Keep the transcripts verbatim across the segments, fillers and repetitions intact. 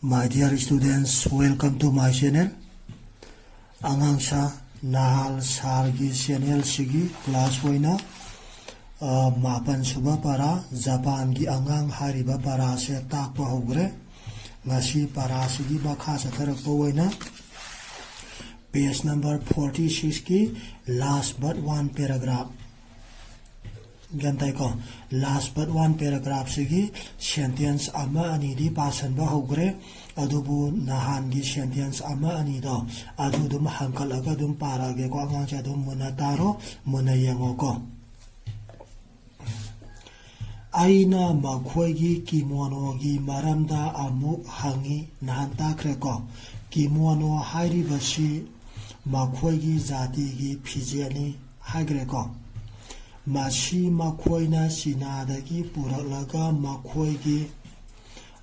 My dear students, welcome to my channel. ꯑꯉꯥꯡ ꯁꯥ ꯅꯍꯥꯜ ꯁꯥꯔꯒꯤ ꯆꯦꯅꯦꯜꯁꯤꯒꯤ class ꯑꯣꯏꯅ ꯑ, ꯃꯥꯄꯟ ꯁꯨꯕ ꯄꯔꯥ, ꯖꯄꯥꯟꯒꯤ ꯑꯉꯥꯡ ꯍꯥꯏꯔꯤꯕ ꯄꯔꯥꯁꯦ ꯇꯥꯛꯄ ꯍꯧꯈ꯭ꯔꯦ꯫ ꯉꯁꯤ ꯄꯔꯥꯁꯤꯒꯤ ꯃꯈꯥ ꯆꯠꯊꯔꯛꯄ ꯑꯣꯏꯅ page number forty sixꯀꯤ last but one paragraph, ꯒ꯭ꯌꯥꯟ ꯇꯥꯏꯀꯣ? Last but one paragraphꯁꯤꯒꯤ sentence ꯑꯃ ꯑꯅꯤꯗꯤ ꯄꯥꯁꯟꯕ ꯍꯧꯈ꯭ꯔꯦ꯫ ꯑꯗꯨꯕꯨ ꯅꯍꯥꯟꯒꯤ sentence ꯑꯃ ꯑꯅꯤꯗꯣ ꯑꯗꯨ ꯑꯗꯨꯝ ꯍꯪꯀꯠꯂꯒ ꯑꯗꯨꯝ ꯄꯥꯔꯛꯑꯒꯦꯀꯣ꯫ ꯑꯉꯥꯡꯁꯦ ꯑꯗꯨꯝ ꯃꯨꯟꯅ ꯇꯥꯔꯣ, ꯃꯨꯟꯅ ꯌꯦꯡꯉꯣꯀꯣ꯫ ꯑꯩꯅ ꯃꯈꯣꯏꯒꯤ ꯀꯤꯃꯣꯅꯣꯒꯤ ꯃꯔꯝꯗ ꯑꯃꯨꯛ ꯍꯪꯉꯤ꯫ ꯅꯍꯥꯟ ꯇꯥꯛꯈ꯭ꯔꯦꯀꯣ꯫ ꯀꯤꯃꯣꯅꯣ ꯍꯥꯏꯔꯤꯕꯁꯤ ꯃꯈꯣꯏꯒꯤ ꯖꯥꯇꯤꯒꯤ ꯐꯤꯖꯦꯠꯅꯤ ꯍꯥꯏꯈ꯭ꯔꯦꯀꯣ꯫ ꯃꯁꯤ ꯃꯈꯣꯏꯅ ꯆꯤꯅꯥꯗꯒꯤ ꯄꯨꯔꯛꯂꯒ ꯃꯈꯣꯏꯒꯤ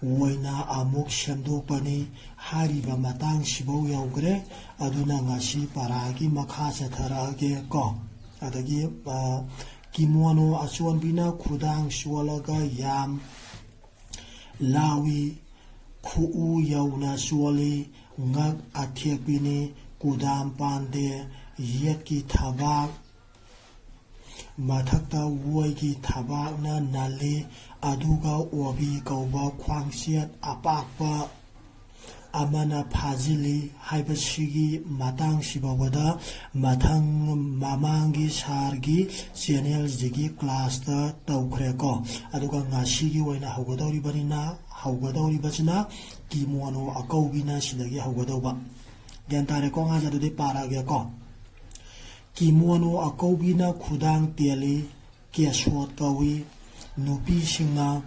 ꯑꯣꯏꯅ ꯑꯃꯨꯛ ꯁꯦꯝꯗꯣꯛꯄꯅꯤ ꯍꯥꯏꯔꯤꯕ ꯃꯇꯥꯡꯁꯤꯐꯧ ꯌꯧꯈ꯭ꯔꯦ꯫ ꯑꯗꯨꯅ ꯉꯁꯤ ꯄꯔꯥꯒꯤ ꯃꯈꯥ ꯆꯠꯊꯔꯛꯑꯒꯦ ꯀꯣ꯫ ꯑꯗꯒꯤ, ꯑ, ꯀꯤꯃꯣꯅꯣ ꯑꯆꯣꯟꯕꯤꯅ ꯈꯨꯗꯥꯡ ꯆꯣꯜꯂꯒ ꯌꯥꯝ ꯂꯥꯎꯏ, ꯈꯨꯎ ꯌꯧꯅ ꯆꯣꯜꯂꯤ, ꯉꯛ ꯑꯊꯦꯛꯄꯤꯅꯤ, ꯀꯨꯗꯥꯝ ꯄꯥꯟꯗꯦ, ꯌꯦꯠꯀꯤ ꯊꯕꯥꯛ ꯃꯊꯛꯇ ꯑꯣꯏꯒꯤ ꯊꯕꯥꯛꯅ ꯅꯜꯂꯤ, ꯑꯗꯨꯒ ꯑꯣꯕꯤ ꯀꯧꯕ ꯈ꯭ꯋꯥꯡꯆꯦꯠ ꯑꯄꯥꯛꯄ ꯑꯃꯅ ꯐꯥꯖꯤꯜꯂꯤ ꯍꯥꯏꯕꯁꯤꯒꯤ ꯃꯇꯥꯡꯁꯤ ꯐꯥꯎꯕꯗ ꯃꯊꯪ ꯃꯃꯥꯡꯒꯤ ꯁꯥꯔꯒꯤ ꯆꯦꯅꯦꯜꯁꯤꯒꯤ ꯀ꯭ꯂꯥꯁꯇ ꯇꯧꯈ꯭ꯔꯦꯀꯣ꯫ ꯑꯗꯨꯒ ꯉꯁꯤꯒꯤ ꯑꯣꯏꯅ ꯍꯧꯒꯗꯧꯔꯤꯕꯅꯤꯅ, ꯍꯧꯒꯗꯧꯔꯤꯕꯁꯤꯅ ꯀꯤꯃꯣꯅꯣ ꯑꯀꯧꯕꯤꯅ ꯁꯤꯗꯒꯤ ꯍꯧꯒꯗꯧꯕ꯫ ꯒ꯭ꯌꯥꯟ ꯇꯥꯔꯦꯀꯣ? ꯑꯉꯥꯡꯁꯦ ꯑꯗꯨꯗꯤ ꯄꯥꯔꯛꯑꯒꯦꯀꯣ꯫ ꯀꯤꯃꯣꯅꯣ ꯑꯀꯧꯕꯤꯅ ꯈꯨꯗꯥꯡ ꯇꯦꯜꯂꯤ, ꯀꯦꯁꯣꯠ ꯀꯧꯏ꯫ ꯅꯨꯄꯤꯁꯤꯡꯅ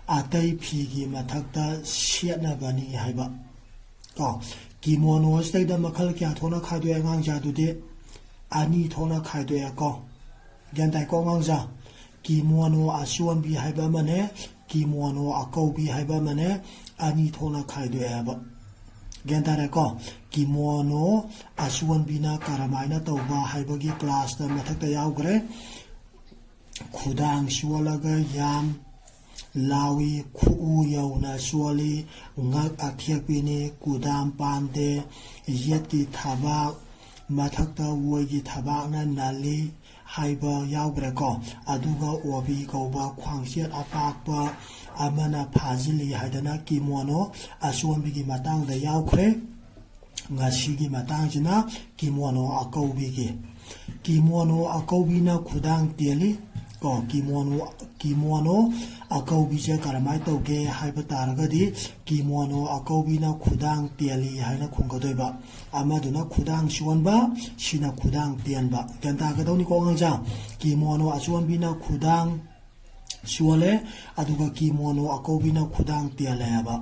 ꯑꯇꯩ ꯐꯤꯒꯤ ꯃꯊꯛꯇ ꯁꯦꯠꯅꯕꯅꯤ ꯍꯥꯏꯕ꯫ ꯀꯣ, ꯀꯤꯃꯣꯅꯣ ꯑꯁꯤꯗꯩꯗ ꯃꯈꯜ ꯀꯌꯥ ꯊꯣꯛꯅ ꯈꯥꯏꯗꯣꯛꯑꯦ ꯑꯉꯥꯡꯁꯦ? ꯑꯗꯨꯗꯤ ꯑꯅꯤ ꯊꯣꯛꯅ ꯈꯥꯏꯗꯣꯛꯑꯦ ꯀꯣ꯫ ꯒ꯭ꯌꯥꯟ ꯇꯥꯏꯀꯣ ꯑꯉꯥꯡꯁꯦ? ꯀꯤꯃꯣꯅꯣ ꯑꯆꯣꯟꯕꯤ ꯍꯥꯏꯕ ꯑꯃꯅꯦ, ꯀꯤꯃꯣꯅꯣ ꯑꯀꯧꯕꯤ ꯍꯥꯏꯕ ꯑꯃꯅꯦ, ꯑꯅꯤ ꯊꯣꯛꯅ ꯈꯥꯏꯗꯣꯛꯑꯦ ꯍꯥꯏꯕ꯫ ꯒ꯭ꯌꯥꯟ ꯇꯥꯔꯦꯀꯣ? ꯀꯤꯃꯣꯅꯣ ꯑꯆꯣꯟꯕꯤꯅ ꯀꯔꯝꯍꯥꯏꯅ ꯇꯧꯕ ꯍꯥꯏꯕꯒꯤ ꯀ꯭ꯂꯥꯁꯇ ꯃꯊꯛꯇ ꯌꯥꯎꯈ꯭ꯔꯦ꯫ ꯈꯨꯗꯥꯡ ꯆꯣꯜꯂꯒ ꯌꯥꯝ ꯂꯥꯎꯏ, ꯈꯨꯎ ꯌꯧꯅ ꯆꯣꯜꯂꯤ, ꯉꯛ ꯑꯊꯦꯛꯄꯤꯅꯤ, ꯀꯨꯗꯥꯝ ꯄꯥꯟꯗꯦ, ꯌꯦꯠꯀꯤ ꯊꯕꯥꯛ, ꯃꯊꯛꯇ ꯑꯣꯏꯒꯤ ꯊꯕꯥꯛꯅ ꯅꯜꯂꯤ ꯍꯥꯏꯕ ꯌꯥꯎꯈ꯭ꯔꯦꯀꯣ꯫ ꯑꯗꯨꯒ ꯑꯣꯕꯤ ꯀꯧꯕ ꯈ꯭ꯋꯥꯡꯆꯦꯠ ꯑꯄꯥꯛꯄ ꯑꯃꯅ ꯐꯥꯖꯤꯜꯂꯤ ꯍꯥꯏꯗꯅ ꯀꯤꯃꯣꯅꯣ ꯑꯆꯣꯟꯕꯤꯒꯤ ꯃꯇꯥꯡꯗ ꯌꯥꯎꯈ꯭ꯔꯦ꯫ ꯉꯁꯤꯒꯤ ꯃꯇꯥꯡꯁꯤꯅ ꯀꯤꯃꯣꯅꯣ ꯑꯀꯧꯕꯤꯒꯤ꯫ ꯀꯤꯃꯣꯅꯣ ꯑꯀꯧꯕꯤꯅ ꯈꯨꯗꯥꯡ ꯇꯦꯜꯂꯤ꯫ ꯀꯣ, ꯀꯤꯃꯣꯅꯣ, ꯀꯤꯃꯣꯅꯣ ꯑꯀꯧꯕꯤꯁꯦ ꯀꯔꯝꯍꯥꯏꯅ ꯇꯧꯒꯦ ꯍꯥꯏꯕ ꯇꯥꯔꯒꯗꯤ, ꯀꯤꯃꯣꯅꯣ ꯑꯀꯧꯕꯤꯅ ꯈꯨꯗꯥꯡ ꯇꯦꯜꯂꯤ ꯍꯥꯏꯅ ꯈꯨꯝꯒꯗꯣꯏꯕ꯫ ꯑꯃꯗꯨꯅ ꯈꯨꯗꯥꯡ ꯆꯣꯟꯕ, ꯁꯤꯅ ꯈꯨꯗꯥꯡ ꯇꯦꯟꯕ꯫ ꯒ꯭ꯌꯥꯟ ꯇꯥꯒꯗꯧꯅꯤꯀꯣ ꯑꯉꯥꯡꯁꯥ? ꯀꯤꯃꯣꯅꯣ ꯑꯆꯣꯟꯕꯤꯅ ꯈꯨꯗꯥꯡ ꯆꯣꯜꯂꯦ, ꯑꯗꯨꯒ ꯀꯤꯃꯣꯅꯣ ꯑꯀꯧꯕꯤꯅ ꯈꯨꯗꯥꯡ ꯇꯦꯜꯂꯦ ꯍꯥꯏꯕ꯫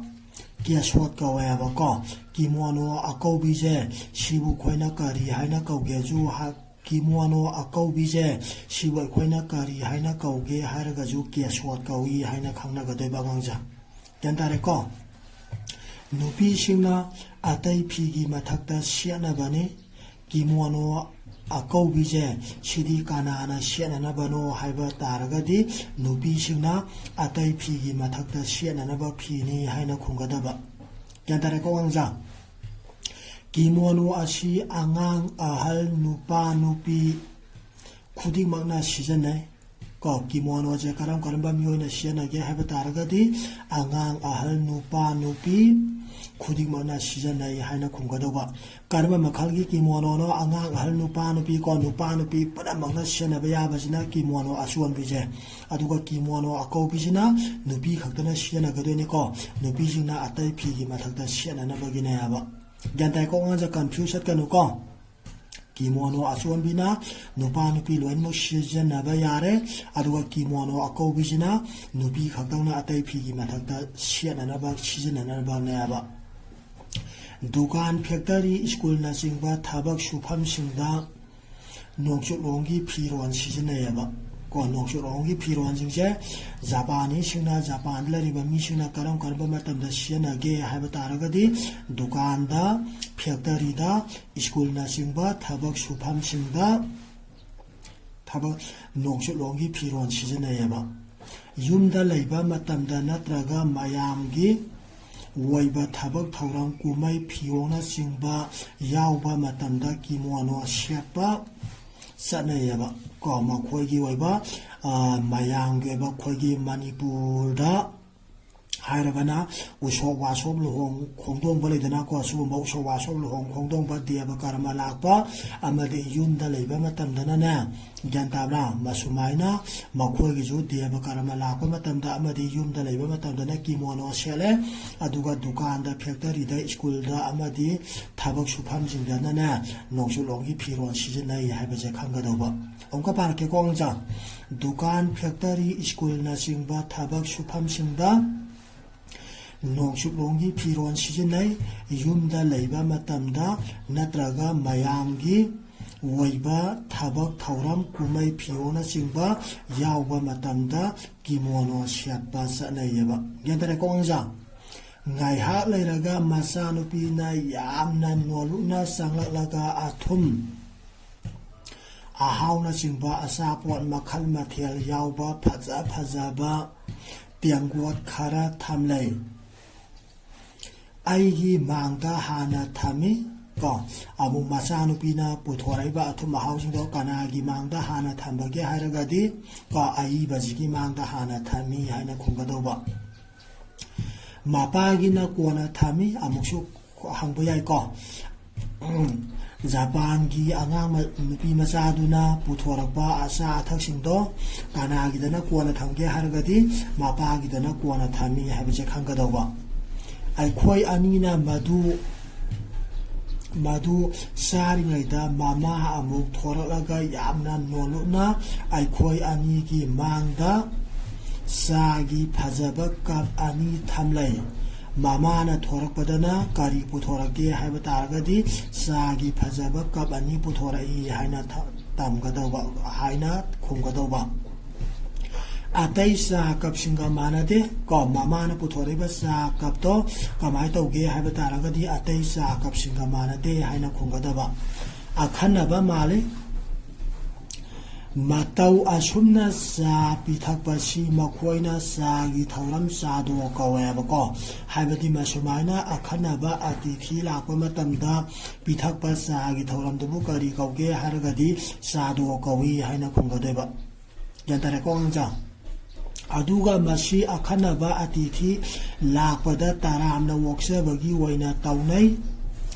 ꯀꯦꯁꯣꯠ ꯀꯧꯋꯦ ꯍꯥꯏꯕꯀꯣ꯫ ꯀꯤꯃꯣꯅꯣ ꯑꯀꯧꯕꯤꯁꯦ ꯁꯤꯕꯨ ꯑꯩꯈꯣꯏꯅ ꯀꯔꯤ ꯍꯥꯏꯅ ꯀꯧꯒꯦꯁꯨ ꯍꯥ-, ꯀꯤꯃꯣꯅꯣ ꯑꯀꯧꯕꯤꯁꯦ ꯁꯤꯕꯨ ꯑꯩꯈꯣꯏꯅ ꯀꯔꯤ ꯍꯥꯏꯅ ꯀꯧꯒꯦ ꯍꯥꯏꯔꯒꯁꯨ ꯀꯦꯁꯣꯠ ꯀꯧꯏ ꯍꯥꯏꯅ ꯈꯪꯅꯒꯗꯣꯏꯕ ꯑꯉꯥꯡꯁꯦ꯫ ꯒ꯭ꯌꯥꯟ ꯇꯥꯔꯦꯀꯣ? ꯅꯨꯄꯤꯁꯤꯡꯅ ꯑꯇꯩ ꯐꯤꯒꯤ ꯃꯊꯛꯇ ꯁꯦꯠꯅꯕꯅꯤ꯫ ꯀꯤꯃꯣꯅꯣ ꯑꯀꯧꯕꯤꯁꯦ ꯁꯤꯗꯤ ꯀꯅꯥꯅ ꯁꯦꯠꯅꯅꯕꯅꯣ ꯍꯥꯏꯕ ꯇꯥꯔꯒꯗꯤ, ꯅꯨꯄꯤꯁꯤꯡꯅ ꯑꯇꯩ ꯐꯤꯒꯤ ꯃꯊꯛꯇ ꯁꯦꯠꯅꯅꯕ ꯐꯤꯅꯤ ꯍꯥꯏꯅ ꯈꯨꯝꯒꯗꯕ꯫ ꯒ꯭ꯌꯥꯟ ꯇꯥꯔꯦꯀꯣ ꯑꯉꯥꯡꯁꯥ? ꯀꯤꯃꯣꯅꯣ ꯑꯁꯤ ꯑꯉꯥꯡ, ꯑꯍꯜ, ꯅꯨꯄꯥ, ꯅꯨꯄꯤ ꯈꯨꯗꯤꯡꯃꯛꯅ ꯁꯤꯖꯤꯟꯅꯩ꯫ ꯀꯣ, ꯀꯤꯃꯣꯅꯣꯁꯦ ꯀꯔꯝ ꯀꯔꯝꯕ ꯃꯤꯑꯣꯏꯅ ꯁꯤꯖꯤꯟꯅꯒꯦ ꯍꯥꯏꯕ ꯇꯥꯔꯒꯗꯤ, ꯑꯉꯥꯡ, ꯑꯍꯜ, ꯅꯨꯄꯥ, ꯅꯨꯄꯤ ꯈꯨꯗꯤꯡꯃꯛꯅ ꯁꯤꯖꯤꯟꯅꯩ ꯍꯥꯏꯅ ꯈꯨꯝꯒꯗꯧꯕ꯫ ꯀꯔꯝꯕ ꯃꯈꯜꯒꯤ ꯀꯤꯃꯣꯅꯣꯅꯣ? ꯑꯉꯥꯡ, ꯑꯍꯜ, ꯅꯨꯄꯥ, ꯅꯨꯄꯤ ꯀꯣ, ꯅꯨꯄꯥ, ꯅꯨꯄꯤ ꯄꯨꯝꯅꯃꯛꯅ ꯁꯤꯖꯤꯟꯅꯕ ꯌꯥꯕꯁꯤꯅ ꯀꯤꯃꯣꯅꯣ ꯑꯆꯣꯟꯕꯤꯁꯦ꯫ ꯑꯗꯨꯒ ꯀꯤꯃꯣꯅꯣ ꯑꯀꯧꯕꯤꯁꯤꯅ ꯅꯨꯄꯤ ꯈꯛꯇꯅ ꯁꯤꯖꯤꯟꯅꯒꯗꯣꯏꯅꯤꯀꯣ꯫ ꯅꯨꯄꯤꯁꯤꯡꯅ ꯑꯇꯩ ꯐꯤꯒꯤ ꯃꯊꯛꯇ ꯁꯦꯠꯅꯅꯕꯒꯤꯅꯦ ꯍꯥꯏꯕ꯫ ꯒ꯭ꯌꯥꯟ ꯇꯥꯏꯀꯣ ꯑꯉꯥꯡꯁꯦ? ꯀꯟꯐ꯭ꯌꯨꯁ ꯆꯠꯀꯅꯨꯀꯣ꯫ ꯀꯤꯃꯣꯅꯣ ꯑꯆꯣꯟꯕꯤꯅ ꯅꯨꯄꯥ ꯅꯨꯄꯤ ꯂꯣꯏꯅꯃꯛ ꯁꯤꯖꯤꯟꯅꯕ ꯌꯥꯔꯦ, ꯑꯗꯨꯒ ꯀꯤꯃꯣꯅꯣ ꯑꯀꯧꯕꯤꯁꯤꯅ ꯅꯨꯄꯤ ꯈꯛꯇꯪꯅ ꯑꯇꯩ ꯐꯤꯒꯤ ꯃꯊꯛꯇ ꯁꯦꯠꯅꯅꯕ ꯁꯤꯖꯤꯟꯅꯅꯕꯅꯦꯕ꯫ ꯗꯨꯀꯥꯟ, ꯐꯦꯛꯇꯔꯤ, ꯁ꯭ꯀꯨꯜꯅꯆꯤꯡꯕ ꯊꯕꯛ ꯁꯨꯐꯝꯁꯤꯡꯗ ꯅꯣꯡꯆꯨꯞꯂꯣꯝꯒꯤ ꯐꯤꯔꯣꯜ ꯁꯤꯖꯤꯟꯅꯩꯌꯦꯕ꯫ ꯀꯣ, ꯅꯣꯡꯆꯨꯞꯂꯣꯝꯒꯤ ꯐꯤꯔꯣꯜꯁꯤꯡꯁꯦ ꯖꯄꯥꯅꯤꯁꯁꯤꯡꯅ, ꯖꯄꯥꯟꯗ ꯂꯩꯔꯤꯕ ꯃꯤꯁꯤꯡꯅ ꯀꯔꯝ ꯀꯔꯝꯕ ꯃꯇꯝꯗ ꯁꯤꯖꯤꯟꯅꯒꯦ ꯍꯥꯏꯕ ꯇꯥꯔꯒꯗꯤ, ꯗꯨꯀꯥꯟꯗ, ꯐꯦꯛꯇꯔꯤꯗ, ꯁ꯭ꯀꯨꯜꯅꯆꯤꯡꯕ ꯊꯕꯛ ꯁꯨꯐꯝꯁꯤꯡꯗ ꯊꯕꯛ, ꯅꯣꯡꯆꯨꯞꯂꯣꯝꯒꯤ ꯐꯤꯔꯣꯜ ꯁꯤꯖꯤꯟꯅꯩꯌꯦꯕ꯫ ꯌꯨꯝꯗ ꯂꯩꯕ ꯃꯇꯝꯗ ꯅꯠꯇ꯭ꯔꯒ ꯃꯌꯥꯝꯒꯤ ꯑꯣꯏꯕ ꯊꯕꯛ ꯊꯧꯔꯝ, ꯀꯨꯝꯍꯩ, ꯐꯤꯌꯣꯡꯅꯆꯤꯡꯕ ꯌꯥꯎꯕ ꯃꯇꯝꯗ ꯀꯤꯃꯣꯅꯣ ꯁꯦꯠꯄ ꯆꯠꯅꯩꯌꯦꯕ꯫ ꯀꯣ, ꯃꯈꯣꯏꯒꯤ ꯑꯣꯏꯕ, ꯑ, ꯃꯌꯥꯝꯒꯤ ꯑꯣꯏꯕ, ꯑꯩꯈꯣꯏꯒꯤ ꯃꯅꯤꯄꯨꯔꯗ ꯍꯥꯏꯔꯒꯅ ꯎꯁꯣꯞ ꯋꯥꯁꯣꯞ, ꯂꯨꯍꯣꯡ ꯈꯣꯡꯗꯣꯡꯕ ꯂꯩꯗꯅꯀꯣ, ꯁꯤꯒꯨꯝꯕ ꯎꯁꯣꯞ ꯋꯥꯁꯣꯞ, ꯂꯨꯍꯣꯡ ꯈꯣꯡꯗꯣꯡꯕ, ꯗꯦꯕ ꯀꯔꯃ ꯂꯥꯛꯄ, ꯑꯃꯗꯤ ꯌꯨꯝꯗ ꯂꯩꯕ ꯃꯇꯝꯗꯅꯅꯦ, ꯒ꯭ꯌꯥꯟ ꯇꯥꯕ꯭ꯔꯥ? ꯃꯁꯨꯃꯥꯏꯅ ꯃꯈꯣꯏꯒꯤꯁꯨ ꯗꯦꯕ ꯀꯔꯃ ꯂꯥꯛꯄ ꯃꯇꯝꯗ ꯑꯃꯗꯤ ꯌꯨꯝꯗ ꯂꯩꯕ ꯃꯇꯝꯗꯅ ꯀꯤꯃꯣꯅꯣ ꯁꯦꯠꯂꯦ꯫ ꯑꯗꯨꯒ ꯗꯨꯀꯥꯟꯗ, ꯐꯦꯛꯇꯔꯤꯗ, ꯁ꯭ꯀꯨꯜꯗ ꯑꯃꯗꯤ ꯊꯕꯛ ꯁꯨꯐꯝꯁꯤꯡꯗꯅꯅꯦ, ꯅꯣꯡꯆꯨꯞꯂꯣꯝꯒꯤ ꯐꯤꯔꯣꯜ ꯁꯤꯖꯤꯟꯅꯩ ꯍꯥꯏꯕꯁꯦ ꯈꯪꯒꯗꯧꯕ꯫ ꯑꯃꯨꯛꯀ ꯄꯥꯔꯛꯀꯦꯀꯣ ꯑꯉꯥꯡꯁꯥ꯫ ꯗꯨꯀꯥꯟ, ꯐꯦꯛꯇꯔꯤ, ꯁ꯭ꯀꯨꯜꯅꯆꯤꯡꯕ ꯊꯕꯛ ꯁꯨꯐꯝꯁꯤꯡꯗ ꯅꯣꯡꯆꯨꯞꯂꯣꯝꯒꯤ ꯐꯤꯔꯣꯜ ꯁꯤꯖꯤꯟꯅꯩ꯫ ꯌꯨꯝꯗ ꯂꯩꯕ ꯃꯇꯝꯗ ꯅꯠꯇ꯭ꯔꯒ ꯃꯌꯥꯝꯒꯤ ꯑꯣꯏꯕ ꯊꯕꯛ ꯊꯧꯔꯝ, ꯀꯨꯝꯍꯩ ꯐꯤꯌꯣꯡꯅꯆꯤꯡꯕ ꯌꯥꯎꯕ ꯃꯇꯝꯗ ꯀꯤꯃꯣꯅꯣ ꯁꯦꯠꯄ ꯆꯠꯅꯩꯌꯦꯕ꯫ ꯒ꯭ꯌꯥꯟ ꯇꯥꯔꯦꯀꯣ ꯑꯉꯥꯡꯁꯥ? ꯉꯥꯏꯍꯥꯛ ꯂꯩꯔꯒ ꯃꯆꯥꯅꯨꯄꯤꯅ ꯌꯥꯝꯅ ꯅꯣꯜꯂꯨꯛꯅ ꯆꯪꯂꯛꯂꯒ ꯑꯊꯨꯝ ꯑꯍꯥꯎꯅꯆꯤꯡꯕ ꯑꯆꯥꯄꯣꯠ ꯃꯈꯜ ꯃꯊꯦꯜ ꯌꯥꯎꯕ ꯐꯖ ꯐꯖꯕ ꯇꯦꯡꯀꯣꯠ ꯈꯔ ꯊꯝꯂꯩ꯫ "ꯑꯩꯒꯤ ꯃꯥꯡꯗ ꯍꯥꯟꯅ ꯊꯝꯃꯤ"꯫ ꯀꯣ, ꯑꯃꯨꯛ ꯃꯆꯥꯅꯨꯄꯤꯅ ꯄꯨꯊꯣꯔꯛꯏꯕ ꯑꯊꯨꯝ ꯑꯍꯥꯎꯁꯤꯡꯗꯣ ꯀꯅꯥꯒꯤ ꯃꯥꯡꯗ ꯍꯥꯟꯅ ꯊꯝꯕꯒꯦ ꯍꯥꯏꯔꯒꯗꯤ, ꯀꯣ, ꯑꯏꯕꯁꯤꯒꯤ ꯃꯥꯡꯗ ꯍꯥꯟꯅ ꯊꯝꯃꯤ ꯍꯥꯏꯅ ꯈꯨꯝꯒꯗꯧꯕ꯫ ꯃꯄꯥꯒꯤꯅ ꯀꯣꯟꯅ ꯊꯝꯃꯤ꯫ ꯑꯃꯨꯛꯁꯨ ꯍꯪꯕ ꯌꯥꯏꯀꯣ꯫ ꯎꯝ, ꯖꯄꯥꯟꯒꯤ ꯑꯉꯥꯡ ꯃ-, ꯅꯨꯄꯤ ꯃꯆꯥꯗꯨꯅ ꯄꯨꯊꯣꯔꯛꯄ ꯑꯆꯥ ꯑꯊꯛꯁꯤꯡꯗꯣ ꯀꯅꯥꯒꯤꯗꯅ ꯀꯣꯟꯅ ꯊꯝꯒꯦ ꯍꯥꯏꯔꯒꯗꯤ ꯃꯄꯥꯒꯤꯗꯅ ꯀꯣꯟꯅ ꯊꯝꯃꯤ ꯍꯥꯏꯕꯁꯦ ꯈꯪꯒꯗꯧꯕ꯫ ꯑꯩꯈꯣꯏ ꯑꯅꯤꯅ ꯃꯗꯨ, ꯃꯗꯨ ꯆꯥꯔꯤꯉꯩꯗ ꯃꯃꯥ ꯑꯃꯨꯛ ꯊꯣꯔꯛꯂꯒ ꯌꯥꯝꯅ ꯅꯣꯜꯂꯨꯛꯅ ꯑꯩꯈꯣꯏ ꯑꯅꯤꯒꯤ ꯃꯥꯡꯗ ꯆꯥꯒꯤ ꯐꯖꯕ ꯀꯞ ꯑꯅꯤ ꯊꯝꯂꯩ꯫ ꯃꯃꯥꯅ ꯊꯣꯔꯛꯄꯗꯅ ꯀꯔꯤ ꯄꯨꯊꯣꯔꯛꯀꯦ ꯍꯥꯏꯕ ꯇꯥꯔꯒꯗꯤ, ꯆꯥꯒꯤ ꯐꯖꯕ ꯀꯞ ꯑꯅꯤ ꯄꯨꯊꯣꯔꯛꯏ ꯍꯥꯏꯅ ꯊ-, ꯇꯝꯒꯗꯧꯕ, ꯍꯥꯏꯅ ꯈꯨꯝꯒꯗꯧꯕ꯫ ꯑꯇꯩ ꯆꯥ ꯀꯞꯁꯤꯡꯒ ꯃꯥꯟꯅꯗꯦ꯫ ꯀꯣ, ꯃꯃꯥꯅ ꯄꯨꯊꯣꯔꯛꯏꯕ ꯆꯥ ꯀꯞꯇꯣ ꯀꯃꯥꯏꯅ ꯇꯧꯒꯦ ꯍꯥꯏꯕ ꯇꯥꯔꯒꯗꯤ, ꯑꯇꯩ ꯆꯥ ꯀꯞꯁꯤꯡꯒ ꯃꯥꯟꯅꯗꯦ ꯍꯥꯏꯅ ꯈꯨꯝꯒꯗꯕ꯫ ꯑꯈꯟꯅꯕ ꯃꯥꯜꯂꯤ꯫ ꯃꯇꯧ ꯑꯁꯨꯝꯅ ꯆꯥ ꯄꯤꯊꯛꯄꯁꯤ ꯃꯈꯣꯏꯅ ꯆꯥꯒꯤ ꯊꯧꯔꯝ ꯆꯥꯗꯣ ꯀꯧꯋꯦꯕꯀꯣ꯫ ꯍꯥꯏꯕꯗꯤ ꯃꯁꯨꯃꯥꯏꯅ ꯑꯈꯟꯅꯕ ꯑꯇꯤꯊꯤ ꯂꯥꯛꯄ ꯃꯇꯝꯗ ꯄꯤꯊꯛꯄ ꯆꯥꯒꯤ ꯊꯧꯔꯝꯗꯨꯕꯨ ꯀꯔꯤ ꯀꯧꯒꯦ ꯍꯥꯏꯔꯒꯗꯤ ꯆꯥꯗꯣ ꯀꯧꯏ ꯍꯥꯏꯅ ꯈꯨꯝꯒꯗꯣꯏꯕ꯫ ꯒ꯭ꯌꯥꯟ ꯇꯥꯔꯦꯀꯣ ꯑꯉꯥꯡꯁꯥ? ꯑꯗꯨꯒ ꯃꯁꯤ ꯑꯈꯟꯅꯕ ꯑꯇꯤꯊꯤ ꯂꯥꯛꯄꯗ ꯇꯔꯥꯝꯅ ꯑꯣꯛꯆꯕꯒꯤ ꯑꯣꯏꯅ ꯇꯧꯅꯩ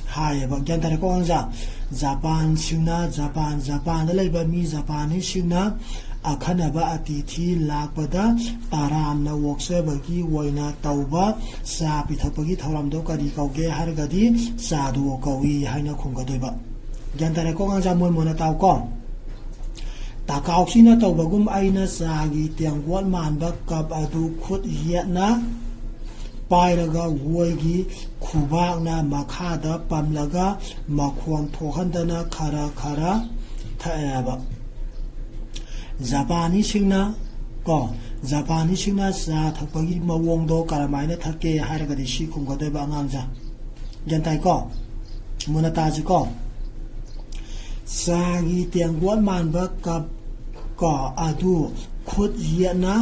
ꯍꯥꯏꯌꯦꯕ꯫ ꯒ꯭ꯌꯥꯟ ꯇꯥꯔꯦꯀꯣ ꯑꯉꯥꯡꯁꯥ? ꯖꯄꯥꯟꯁꯤꯡꯅ, ꯖꯄꯥꯟ, ꯖꯄꯥꯟꯗ ꯂꯩꯕ ꯃꯤ ꯖꯄꯥꯅꯤꯁꯤꯡꯅ ꯑꯈꯟꯅꯕ ꯑꯇꯤꯊꯤ ꯂꯥꯛꯄꯗ ꯇꯔꯥꯝꯅ ꯑꯣꯛꯆꯕꯒꯤ ꯑꯣꯏꯅ ꯇꯧꯕ ꯆꯥ ꯄꯤꯊꯛꯄꯒꯤ ꯊꯧꯔꯝꯗꯣ ꯀꯔꯤ ꯀꯧꯒꯦ ꯍꯥꯏꯔꯒꯗꯤ ꯆꯥꯗꯣ ꯀꯧꯏ ꯍꯥꯏꯅ ꯈꯨꯝꯒꯗꯣꯏꯕ꯫ ꯒ꯭ꯌꯥꯟ ꯇꯥꯔꯦꯀꯣ ꯑꯉꯥꯡꯁꯥ? ꯃꯣꯏ ꯃꯣꯏꯅ ꯇꯥꯎꯀꯣ꯫ ꯇꯥꯀꯥꯎꯁꯤꯅ ꯇꯧꯕꯒꯨꯝ ꯑꯩꯅ ꯆꯥꯒꯤ ꯇꯦꯡꯀꯣꯠ ꯃꯥꯟꯕ ꯀꯞ ꯑꯗꯨ ꯈꯨꯠ ꯌꯦꯠꯅ ꯄꯥꯏꯔꯒ ꯑꯣꯏꯒꯤ ꯈꯨꯕꯥꯛꯅ ꯃꯈꯥꯗ ꯄꯝꯂꯒ ꯃꯈꯣꯟ ꯊꯣꯛꯍꯟꯗꯅ ꯈꯔ ꯈꯔ ꯊꯛꯑꯦꯕ꯫ ꯖꯄꯥꯅꯤꯁꯤꯡꯅ ꯀꯣ, ꯖꯄꯥꯅꯤꯁꯤꯡꯅ ꯆꯥ ꯊꯛꯄꯒꯤ ꯃꯑꯣꯡꯗꯣ ꯀꯔꯝꯍꯥꯏꯅ ꯊꯛꯀꯦ ꯍꯥꯏꯔꯒꯗꯤ ꯁꯤ ꯈꯨꯝꯒꯗꯣꯏꯕ ꯑꯉꯥꯡꯁꯦ꯫ ꯒ꯭ꯌꯥꯟ ꯇꯥꯏꯀꯣ? ꯃꯨꯟꯅ ꯇꯥꯁꯤꯀꯣ꯫ ꯆꯥꯒꯤ ꯇꯦꯡꯀꯣꯠ ꯃꯥꯟꯕ ꯀꯞ ꯀꯣ ꯑꯗꯨ ꯈꯨꯠ ꯌꯦꯠꯅ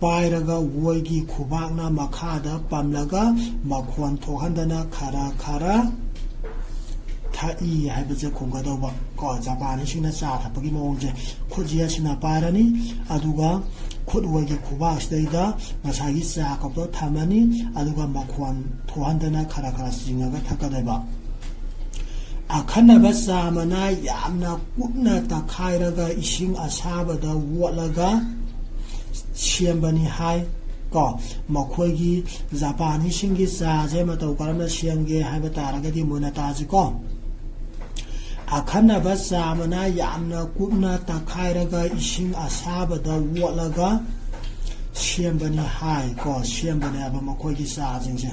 ꯄꯥꯏꯔꯒ ꯑꯣꯏꯒꯤ ꯈꯨꯕꯥꯛꯅ ꯃꯈꯥꯗ ꯄꯝꯂꯒ ꯃꯈꯣꯟ ꯊꯣꯛꯍꯟꯗꯅ ꯈꯔ ꯈꯔ ꯊꯛꯏ ꯍꯥꯏꯕꯁꯦ ꯈꯨꯝꯒꯗꯧꯕ ꯀꯣ꯫ ꯖꯄꯥꯅꯤꯁꯁꯤꯡꯅ ꯆꯥ ꯊꯛꯄꯒꯤ ꯃꯑꯣꯡꯁꯦ ꯈꯨꯠ ꯌꯦꯠꯁꯤꯅ ꯄꯥꯏꯔꯅꯤ, ꯑꯗꯨꯒ ꯈꯨꯠ ꯑꯣꯏꯒꯤ ꯈꯨꯕꯥꯛꯁꯤꯗꯩꯗ ꯉꯁꯥꯏꯒꯤ ꯆꯥ ꯀꯞꯇꯣ ꯊꯝꯃꯅꯤ, ꯑꯗꯨꯒ ꯃꯈꯣꯟ ꯊꯣꯛꯍꯟꯗꯅ ꯈꯔ ꯈꯔ ꯆꯤꯡꯉꯒ ꯊꯛꯀꯗꯣꯏꯕ꯫ ꯑꯈꯟꯅꯕ ꯆꯥ ꯃꯅꯥ ꯌꯥꯝꯅ ꯀꯨꯞꯅ ꯇꯛꯈꯥꯏꯔꯒ ꯏꯁꯤꯡ ꯑꯁꯥꯕꯗ ꯑꯣꯠꯂꯒ ꯁꯦꯝꯕꯅꯤ ꯍꯥꯏ ꯀꯣ꯫ ꯃꯈꯣꯏꯒꯤ ꯖꯄꯥꯅꯤꯁꯁꯤꯡꯒꯤ ꯆꯥꯁꯦ ꯃꯇꯧ ꯀꯔꯝꯅ ꯁꯦꯝꯒꯦ ꯍꯥꯏꯕ ꯇꯥꯔꯒꯗꯤ ꯃꯨꯟꯅ ꯇꯥꯁꯤꯀꯣ꯫ ꯑꯈꯟꯅꯕ ꯆꯥ ꯃꯅꯥ ꯌꯥꯝꯅ ꯀꯨꯞꯅ ꯇꯛꯈꯥꯏꯔꯒ ꯏꯁꯤꯡ ꯑꯁꯥꯕꯗ ꯑꯣꯠꯂꯒ ꯁꯦꯝꯕꯅꯤ ꯍꯥꯏ ꯀꯣ꯫ ꯁꯦꯝꯕꯅꯦꯕ ꯃꯈꯣꯏꯒꯤ ꯆꯥꯁꯤꯡꯁꯦ꯫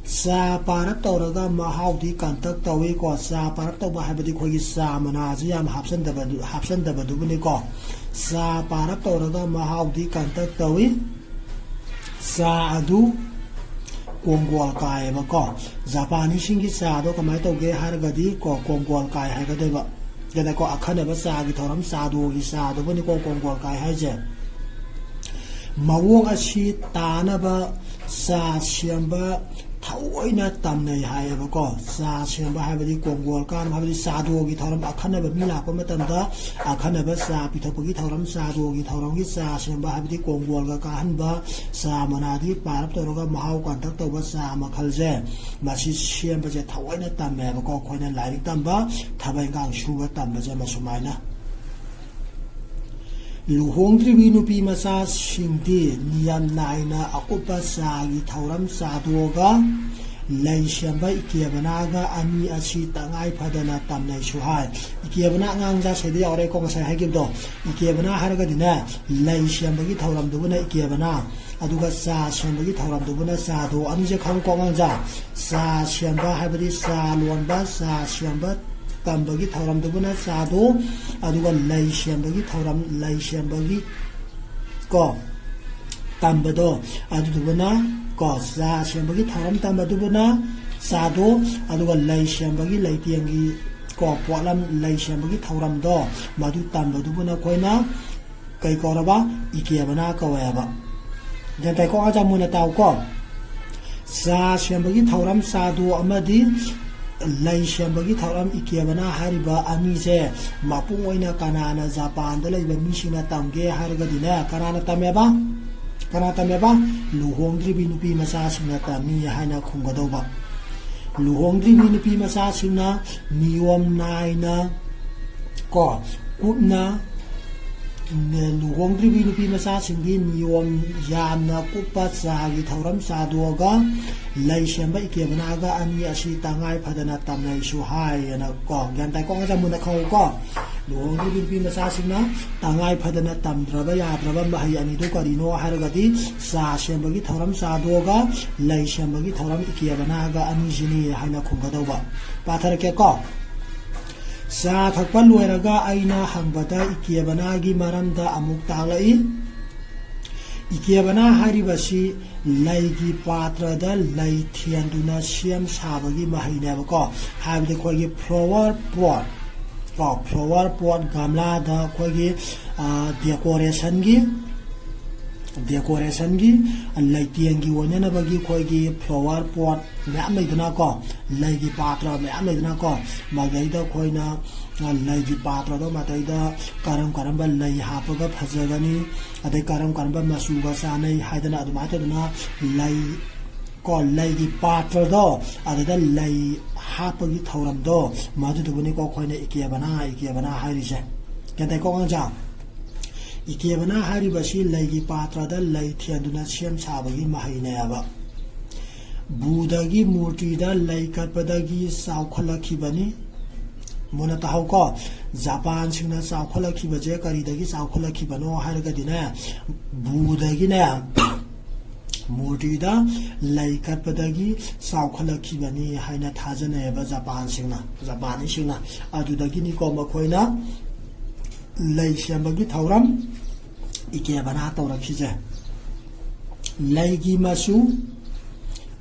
ꯆꯥ ꯄꯥꯔꯞ ꯇꯧꯔꯒ ꯃꯍꯥꯎꯗꯤ ꯀꯟꯇꯛ ꯇꯧꯏ ꯀꯣ꯫ ꯆꯥ ꯄꯥꯔꯞ ꯇꯧꯕ ꯍꯥꯏꯕꯗꯤ ꯑꯩꯈꯣꯏꯒꯤ ꯆꯥ ꯃꯅꯥꯁꯤ ꯌꯥꯝ ꯍꯥꯞꯆꯟꯗꯕꯗꯨ, ꯍꯥꯞꯆꯟꯗꯕꯗꯨꯕꯨꯅꯤ ꯀꯣ꯫ ꯆꯥ ꯄꯥꯔꯞ ꯇꯧꯔꯒ ꯃꯍꯥꯎꯗꯤ ꯀꯟꯇꯛ ꯇꯧꯏ꯫ ꯆꯥ ꯑꯗꯨ ꯀꯣꯡꯒꯣꯜ ꯀꯥꯏꯌꯦꯕꯀꯣ꯫ ꯖꯄꯥꯅꯤꯁꯁꯤꯡꯒꯤ ꯆꯥꯗꯣ ꯀꯃꯥꯏꯅ ꯇꯧꯒꯦ ꯍꯥꯏꯔꯒꯗꯤ ꯀꯣ, ꯀꯣꯡꯒꯣꯜ ꯀꯥꯏ ꯍꯥꯏꯒꯗꯣꯏꯕ꯫ ꯗꯅꯀꯣ, ꯑꯈꯟꯅꯕ ꯆꯥꯒꯤ ꯊꯧꯔꯝ, ꯆꯥꯗꯣꯒꯤ ꯆꯥꯗꯨꯕꯨꯅꯤꯀꯣ ꯀꯣꯡꯒꯣꯜ ꯀꯥꯏ ꯍꯥꯏꯁꯦ꯫ ꯃꯑꯣꯡ ꯑꯁꯤ ꯇꯥꯅꯕ ꯆꯥ ꯁꯦꯝꯕ ꯊꯑꯣꯏꯅ ꯇꯝꯅꯩ ꯍꯥꯏꯌꯦꯕꯀꯣ꯫ ꯆꯥ ꯁꯦꯝꯕ ꯍꯥꯏꯕꯗꯤ ꯀꯣꯡꯒꯣꯜ ꯀꯥꯅꯕ ꯍꯥꯏꯕꯗꯤ ꯆꯥꯗꯣꯒꯤ ꯊꯧꯔꯝ, ꯑꯈꯟꯅꯕ ꯃꯤ ꯂꯥꯛꯄ ꯃꯇꯝꯗ ꯑꯈꯟꯅꯕ ꯆꯥ ꯄꯤꯊꯛꯄꯒꯤ ꯊꯧꯔꯝ, ꯆꯥꯗꯣꯒꯤ ꯊꯧꯔꯝꯒꯤ ꯆꯥ ꯁꯦꯝꯕ ꯍꯥꯏꯕꯗꯤ ꯀꯣꯡꯒꯣꯜꯒ ꯀꯥꯍꯟꯕ, ꯆꯥ ꯃꯅꯥꯗꯒꯤ ꯄꯥꯔꯞ ꯇꯧꯔꯒ ꯃꯍꯥꯎ ꯀꯟꯇꯛ ꯇꯧꯕ ꯆꯥ ꯃꯈꯜꯁꯦ, ꯃꯁꯤ ꯁꯦꯝꯕꯁꯦ ꯊꯑꯣꯏꯅ ꯇꯝꯃꯦꯕꯀꯣ꯫ ꯑꯩꯈꯣꯏꯅ ꯂꯥꯏꯔꯤꯛ ꯇꯝꯕ, ꯊꯕꯛ ꯏꯟꯈꯥꯡ ꯁꯨꯕ ꯇꯝꯕꯁꯦ ꯃꯁꯨꯃꯥꯏꯅ꯫ ꯂꯨꯍꯣꯡꯗ꯭ꯔꯤꯕꯤ ꯅꯨꯄꯤ ꯃꯆꯥꯁꯤꯡꯗꯤ ꯅꯤꯌꯝ ꯅꯥꯏꯅ ꯑꯀꯨꯞꯄ ꯆꯥꯒꯤ ꯊꯧꯔꯝ ꯆꯥꯗꯣꯛꯑꯒ ꯂꯩ ꯁꯦꯝꯕ ꯏꯀꯦꯕꯅꯥꯒ ꯑꯅꯤ ꯑꯁꯤ ꯇꯉꯥꯏ ꯐꯗꯅ ꯇꯝꯅꯩꯁꯨ ꯍꯥꯏ꯫ ꯏꯀꯦꯕꯅꯥ ꯑꯉꯥꯡ ꯃꯆꯥꯁꯤꯗ ꯌꯥꯎꯔꯦꯀꯣ, ꯉꯁꯥꯏ ꯍꯥꯏꯈꯤꯕꯗꯣ꯫ ꯏꯀꯦꯕꯅꯥ ꯍꯥꯏꯔꯒꯗꯤꯅꯦ, ꯂꯩ ꯁꯦꯝꯕꯒꯤ ꯊꯧꯔꯝꯗꯨꯕꯨꯅ ꯏꯀꯦꯕꯅꯥ, ꯑꯗꯨꯒ ꯆꯥ ꯁꯦꯝꯕꯒꯤ ꯊꯧꯔꯝꯗꯨꯕꯨꯅ ꯆꯥꯗꯣ꯫ ꯑꯅꯤꯁꯦ ꯈꯪꯉꯨꯀꯣ ꯑꯉꯥꯡ ꯃꯆꯥ꯫ ꯆꯥ ꯁꯦꯝꯕ ꯍꯥꯏꯕꯗꯤ ꯆꯥ ꯂꯣꯟꯕ, ꯆꯥ ꯁꯦꯝꯕ ꯇꯝꯕꯒꯤ ꯊꯧꯔꯝꯗꯨꯕꯨꯅ ꯆꯥꯗꯣ, ꯑꯗꯨꯒ ꯂꯩ ꯁꯦꯝꯕꯒꯤ ꯊꯧꯔꯝ, ꯂꯩ ꯁꯦꯝꯕꯒꯤ ꯀꯣ ꯇꯝꯕꯗꯣ, ꯑꯗꯨꯗꯨꯕꯨꯅ ꯀꯣ ꯆꯥ ꯁꯦꯝꯕꯒꯤ ꯊꯧꯔꯝ ꯇꯝꯕꯗꯨꯕꯨꯅ ꯆꯥꯗꯣ, ꯑꯗꯨꯒ ꯂꯩ ꯁꯦꯝꯕꯒꯤ ꯂꯩꯇꯦꯡꯒꯤ ꯀꯣ ꯄꯣꯠꯂꯝ ꯂꯩ ꯁꯦꯝꯕꯒꯤ ꯊꯧꯔꯝꯗꯣ, ꯃꯗꯨ ꯇꯝꯕꯗꯨꯕꯨꯅ ꯑꯩꯈꯣꯏꯅ ꯀꯩ ꯀꯧꯔꯕ? ꯏꯀꯦꯕꯅꯥ ꯀꯧꯋꯦꯕ꯫ ꯒ꯭ꯌꯥꯟ ꯇꯥꯏꯀꯣ? ꯑꯉꯥꯡ ꯃꯆꯥ ꯃꯨꯟꯅ ꯇꯥꯎꯀꯣ꯫ ꯆꯥ ꯁꯦꯝꯕꯒꯤ ꯊꯧꯔꯝ ꯆꯥꯗꯣ ꯑꯃꯗꯤ ꯂꯩ ꯁꯦꯝꯕꯒꯤ ꯊꯧꯔꯝ ꯏꯀꯦꯕꯅꯥ ꯍꯥꯏꯔꯤꯕ ꯑꯅꯤꯁꯦ ꯃꯄꯨꯡ ꯑꯣꯏꯅ ꯀꯅꯥꯅ ꯖꯄꯥꯟꯗ ꯂꯩꯕ ꯃꯤꯁꯤꯡꯅ ꯇꯝꯒꯦ ꯍꯥꯏꯔꯒꯗꯤꯅꯦ, ꯀꯅꯥꯅ ꯇꯝꯃꯦꯕ? ꯀꯅꯥ ꯇꯝꯃꯦꯕ? ꯂꯨꯍꯣꯡꯗ꯭ꯔꯤꯕꯤ ꯅꯨꯄꯤ ꯃꯆꯥꯁꯤꯡꯅ ꯇꯝꯃꯤ ꯍꯥꯏꯅ ꯈꯨꯝꯒꯗꯧꯕ꯫ ꯂꯨꯍꯣꯡꯗ꯭ꯔꯤꯕꯤ ꯅꯨꯄꯤ ꯃꯆꯥꯁꯤꯡꯅ ꯅꯤꯌꯣꯝ ꯅꯥꯏꯅ ꯀꯣ ꯀꯨꯞꯅ ꯂꯨꯍꯣꯡꯗ꯭ꯔꯤꯕꯤ ꯅꯨꯄꯤ ꯃꯆꯥꯁꯤꯡꯗꯤ ꯅꯤꯌꯣꯝ ꯌꯥꯝꯅ ꯀꯨꯞꯄ ꯆꯥꯒꯤ ꯊꯧꯔꯝ ꯆꯥꯗꯣꯛꯑꯒ ꯂꯩ ꯁꯦꯝꯕ ꯏꯀꯦꯕꯅꯥꯒ ꯑꯅꯤ ꯑꯁꯤ ꯇꯉꯥꯏ ꯐꯗꯅ ꯇꯝꯅꯩꯁꯨ ꯍꯥꯏꯌꯦꯅ ꯀꯣ꯫ ꯒ꯭ꯌꯥꯟ ꯇꯥꯏꯀꯣ? ꯑꯉꯥꯡ ꯃꯆꯥ ꯃꯨꯟꯅ ꯈꯪꯉꯨꯀꯣ꯫ ꯂꯨꯍꯣꯡꯗ꯭ꯔꯤꯕꯤ ꯅꯨꯄꯤ ꯃꯆꯥꯁꯤꯡꯅ ꯇꯉꯥꯏ ꯐꯗꯅ ꯇꯝꯗ꯭ꯔꯕ ꯌꯥꯗ꯭ꯔꯕ ꯃꯍꯩ ꯑꯅꯤꯗꯨ ꯀꯔꯤꯅꯣ ꯍꯥꯏꯔꯒꯗꯤ ꯆꯥ ꯁꯦꯝꯕꯒꯤ ꯊꯧꯔꯝ ꯆꯥꯗꯣꯛꯑꯒ ꯂꯩ ꯁꯦꯝꯕꯒꯤ ꯊꯧꯔꯝ ꯏꯀꯦꯕꯅꯥꯒ ꯑꯅꯤꯁꯤꯅꯤ ꯍꯥꯏꯅ ꯈꯨꯝꯒꯗꯧꯕ꯫ ꯄꯥꯊꯔꯛꯀꯦꯀꯣ꯫ ꯆꯥ ꯊꯛꯄ ꯂꯣꯏꯔꯒ ꯑꯩꯅ ꯍꯪꯕꯗ ꯏꯀꯦꯕꯅꯥꯒꯤ ꯃꯔꯝꯗ ꯑꯃꯨꯛ ꯇꯥꯛꯂꯛꯏ꯫ ꯏꯀꯦꯕꯅꯥ ꯍꯥꯏꯔꯤꯕꯁꯤ ꯂꯩꯒꯤ ꯄꯥꯇ꯭ꯔꯗ ꯂꯩ ꯊꯦꯟꯗꯨꯅ ꯁꯦꯝ ꯁꯥꯕꯒꯤ ꯃꯍꯩꯅꯦꯕꯀꯣ꯫ ꯍꯥꯏꯕꯗꯤ ꯑꯩꯈꯣꯏꯒꯤ flower pot, ꯀꯣ, flower pot ꯒꯝꯂꯥꯗ ꯑꯩꯈꯣꯏꯒꯤ decoration ꯒꯤ decoration ꯒꯤ ꯂꯩꯇꯦꯡꯒꯤ ꯑꯣꯏꯅꯅꯕꯒꯤ ꯑꯩꯈꯣꯏꯒꯤ flower pot ꯃꯌꯥꯝ ꯂꯩꯗꯅꯀꯣ, ꯂꯩꯒꯤ ꯄꯥꯇ꯭ꯔ ꯃꯌꯥꯝ ꯂꯩꯗꯅꯀꯣ, ꯃꯗꯩꯗ ꯑꯩꯈꯣꯏꯅ ꯂꯩꯒꯤ ꯄꯥꯇ꯭ꯔꯗꯣ ꯃꯗꯩꯗ ꯀꯔꯝ ꯀꯔꯝꯕ ꯂꯩ ꯍꯥꯞꯄꯒ ꯐꯖꯒꯅꯤ, ꯑꯗꯩ ꯀꯔꯝ ꯀꯔꯝꯕ ꯃꯆꯨꯒ ꯆꯥꯟꯅꯩ ꯍꯥꯏꯗꯅ ꯑꯗꯨꯃꯥꯏꯅ ꯇꯧꯗꯅ ꯂꯩ ꯀꯣ, ꯂꯩꯒꯤ ꯄꯥꯇ꯭ꯔꯗꯣ, ꯑꯗꯨꯗ ꯂꯩ ꯍꯥꯞꯄꯒꯤ ꯊꯧꯔꯝꯗꯣ, ꯃꯗꯨꯗꯨꯕꯨꯅꯤꯀꯣ ꯑꯩꯈꯣꯏꯅ ꯏꯀꯦꯕꯅꯥ ꯏꯀꯦꯕꯅꯥ ꯍꯥꯏꯔꯤꯁꯦ꯫ ꯒ꯭ꯌꯥꯟ ꯇꯥꯏꯀꯣ ꯑꯉꯥꯡꯁꯥ? ꯏꯀꯦꯕꯅꯥ ꯍꯥꯏꯔꯤꯕꯁꯤ ꯂꯩꯒꯤ ꯄꯥꯇ꯭ꯔꯗ ꯂꯩ ꯊꯦꯟꯗꯨꯅ ꯁꯦꯝ ꯁꯥꯕꯒꯤ ꯃꯍꯩꯅꯦꯕ꯫ ꯕꯨꯙꯒꯤ ꯃꯨꯔꯇꯤꯗ ꯂꯩ ꯀꯠꯄꯗꯒꯤ ꯆꯥꯎꯈꯠꯂꯛꯈꯤꯕꯅꯤ꯫ ꯃꯨꯟꯅ ꯇꯥꯍꯧꯀꯣ, ꯖꯄꯥꯟꯁꯤꯡꯅ ꯆꯥꯎꯈꯠꯂꯛꯈꯤꯕꯁꯦ ꯀꯔꯤꯗꯒꯤ ꯆꯥꯎꯈꯠꯂꯛꯈꯤꯕꯅꯣ ꯍꯥꯏꯔꯒꯗꯤꯅꯦ, ꯕꯨꯙꯒꯤꯅꯦ ꯃꯨꯔꯇꯤꯗ ꯂꯩ ꯀꯠꯄꯗꯒꯤ ꯆꯥꯎꯈꯠꯂꯛꯈꯤꯕꯅꯤ ꯍꯥꯏꯅ ꯊꯥꯖꯅꯩꯑꯕ ꯖꯄꯥꯟꯁꯤꯡꯅ, ꯖꯄꯥꯅꯤꯁꯤꯡꯅ꯫ ꯑꯗꯨꯗꯒꯤꯅꯤꯀꯣ ꯃꯈꯣꯏꯅ ꯂꯩ ꯁꯦꯝꯕꯒꯤ ꯊꯧꯔꯝ ꯏꯀꯦꯕꯅꯥ ꯇꯧꯔꯛꯈꯤꯁꯦ꯫ ꯂꯩꯒꯤ ꯃꯆꯨ,